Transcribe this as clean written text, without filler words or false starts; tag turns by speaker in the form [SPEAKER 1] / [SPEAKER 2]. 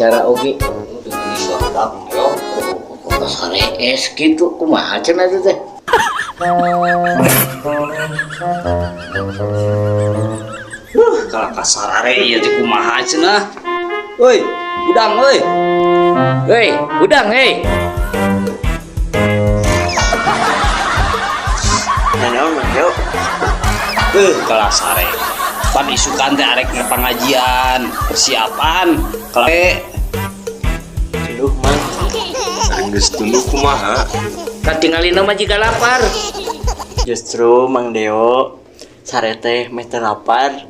[SPEAKER 1] acara oge.
[SPEAKER 2] Barudak yo.
[SPEAKER 1] Kok sare es gitu kumaha cenah teh teh?
[SPEAKER 2] Kalau kasarare ieu teh kumaha cenah. Woi, udang euy.
[SPEAKER 1] Hei, udang hei.
[SPEAKER 3] Nah, naon Mang Yo?
[SPEAKER 2] Kalah sare. Pan isukan teh arek pengajian, persiapan. Kalau
[SPEAKER 3] Tunduh Mang.
[SPEAKER 4] Geus tunduh kumaha?
[SPEAKER 1] Katingalina mah jiga lapar.
[SPEAKER 3] Justru Mang Deo sare teh meh teu lapar.